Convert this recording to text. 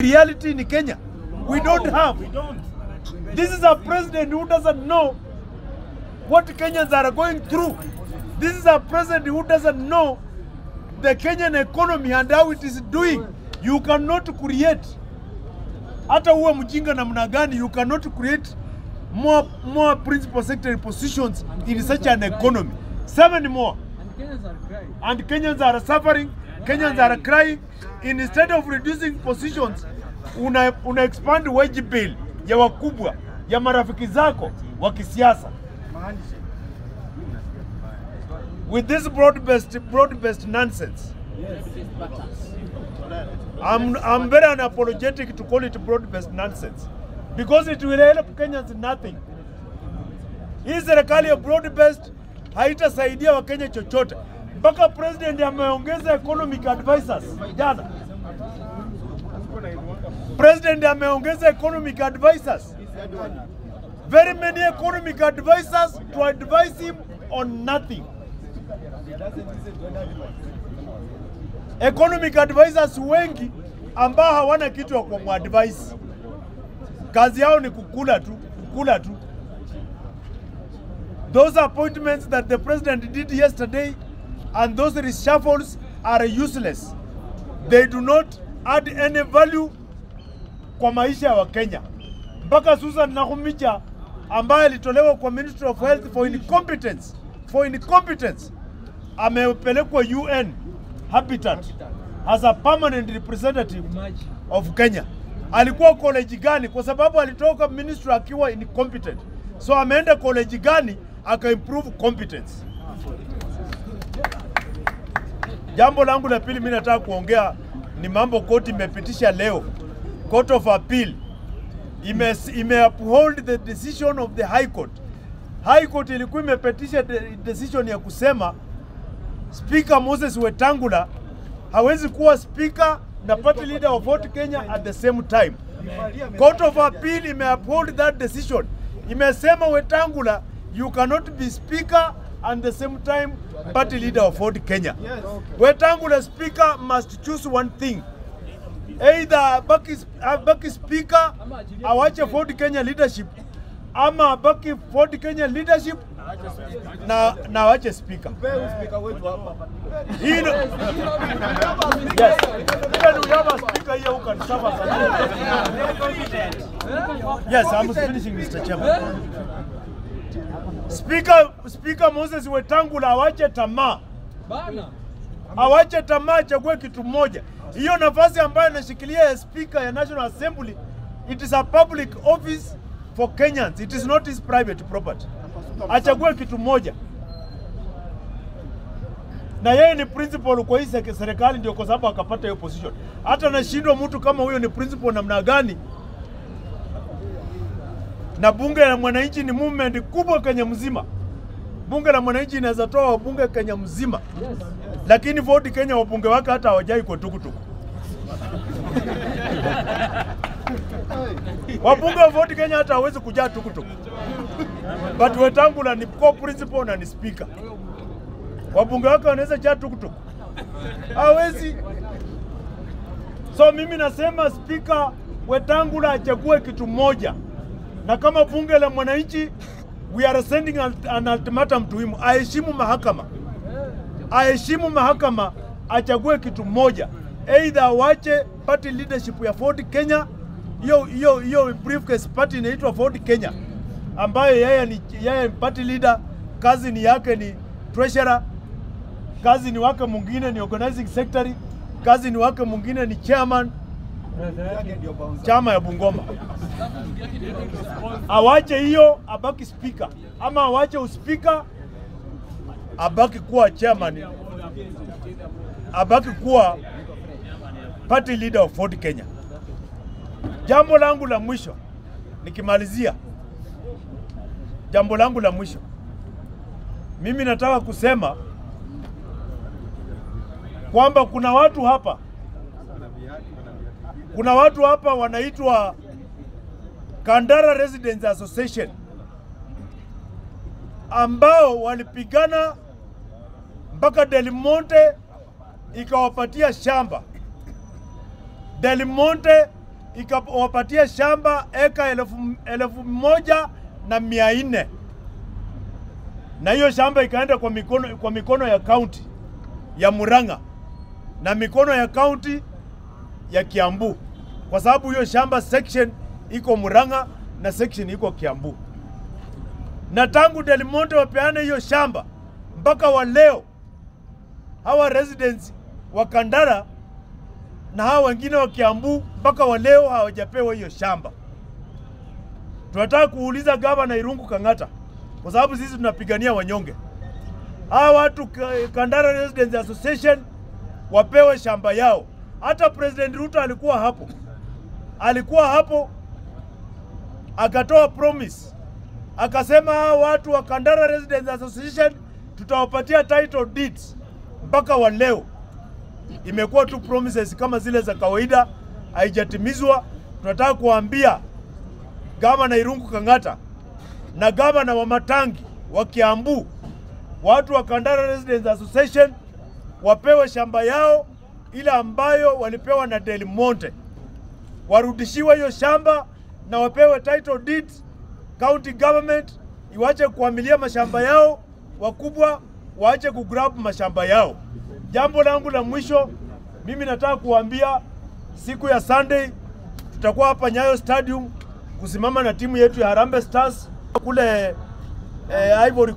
Reality in Kenya. We don't have. We don't. This is a president who doesn't know what Kenyans are going through. This is a president who doesn't know the Kenyan economy and how it is doing. You cannot create, hata uwe mjinga namna gani, you cannot create more principal secretary positions in such an economy. 7 more. And Kenyans are crying. And Kenyans are suffering, Kenyans are crying. Instead of reducing positions, una expand wage bill ya wakubwa, ya marafiki zako wa kisiasa. With this broad-based nonsense. I'm very unapologetic to call it broad-based nonsense because it will help Kenyans nothing. Hii serikali ya broad-based haitasaidia Wakenya chochote. Mpaka president ameongeza economic advisors jana. President ameongeza economic advisors. Very many economic advisors to advise him on nothing. Economic advisors wengi ambao hawana kitu ya kuadvise. Kazi yao ni kukula tu, kukula tu. Those appointments that the president did yesterday and those reshuffles are useless. They do not add any value kwa maisha ya Wakenya. Mpaka Susan Nakhumicha ambaye alitolewa kwa Ministry of Health for incompetence, amepelekwa UN Habitat as a permanent representative of Kenya. Alikuwa college gani? Kwa sababu alitoka ministry akiwa incompetent. So ameenda college gani aka improve competence. Jambo langu la pili mimi nataka kuongea ni mambo koti imepitisha leo. Court of Appeal ime uphold the decision of the High Court. High Court ilikuwa imepitisha decision ya kusema Speaker Moses Wetangula hawezi kuwa speaker na party leader of Ford Kenya at the same time. Court of Appeal ime uphold that decision. Imesema Wetangula, you cannot be speaker and the same time party leader of Ford Kenya. Yes. Wetangula speaker must choose one thing. Either abaki speaker awache Ford Kenya leadership, ama abaki Ford Kenya leadership na awache speaker. Yes. Even we have a speaker here who can serve us. Yes, I'm finishing, Mr. Chairman. Speaker Moses Wetangula awache tamaa. Awache tamaa, achague kitu moja. Hiyo nafasi ambayo anashikilia ya speaker ya National Assembly, it is a public office for Kenyans. It is not his private property. Achague kitu moja. Na yeye ni principal kwa hii serikali, ndio kwa sababu akapata hiyo position. Hata nashindwa mtu kama huyo ni principal namna gani? Na bunge la mwananchi ni movement kubwa Kenya mzima. Bunge la mwananchi inaweza toa wabunge Kenya mzima. Yes. Lakini Ford Kenya wabunge wake hata hawajai kwa tukutuku. Wabunge wa Ford Kenya hata hawezi kujaa tukutuku. But Wetangula ni co-principal na ni speaker. Wabunge wake wanaweza jaa tukutuku. Hawezi. So mimi nasema Speaker Wetangula achague kitu moja. Na kama bunge la mwananchi, we are sending an ultimatum to him. Aheshimu mahakama. Aheshimu mahakama, achague kitu moja. Either awache party leadership ya Ford Kenya, hiyo briefcase party inaitwa Ford Kenya, ambayo yeye ni party leader, kazi ni yake ni treasurer, kazi ni wake mwingine ni organizing secretary, kazi ni wake mwingine ni chairman chama ya Bungoma. Awache hiyo abaki speaker, ama awache uspika abaki kuwa chairman, abaki kuwa party leader of Ford Kenya. Jambo langu la mwisho nikimalizia, jambo langu la mwisho, mimi nataka kusema kwamba kuna watu hapa, kuna watu hapa wanaitwa Kandara Residents Association ambao walipigana mpaka Del Monte ikawapatia shamba. Del Monte ikawapatia shamba eka 1,400, na hiyo shamba ikaenda kwa mikono ya kaunti ya Murang'a na mikono ya kaunti ya Kiambu, kwa sababu hiyo shamba section iko Murang'a na section iko Kiambu. Na tangu Del Monte wapeane hiyo shamba mpaka wa leo, hawa residents wa Kandara na hawa wengine wa Kiambu mpaka wa leo hawajapewa hiyo shamba. Tunataka kuuliza Gavana Irungu Kang'ata, kwa sababu sisi tunapigania wanyonge. Hawa watu Kandara Residents Association wapewe shamba yao. Hata President Ruto alikuwa hapo, akatoa promise, akasema hawa watu wa Kandara Residents Association tutawapatia title deeds. Mpaka wa leo imekuwa tu promises kama zile za kawaida, haijatimizwa. Tunataka kuambia Gavana Irungu Kang'ata na Gavana wa Matangi wa Kiambu, watu wa Kandara Residents Association wapewe shamba yao ile ambayo walipewa na Del Monte, warudishiwe hiyo shamba na wapewe title deeds. County government iwache kuamilia mashamba yao, wakubwa waache kugrab mashamba yao. Jambo langu la mwisho, mimi nataka kuambia siku ya Sunday tutakuwa hapa Nyayo Stadium kusimama na timu yetu ya Harambee Stars kule Ivory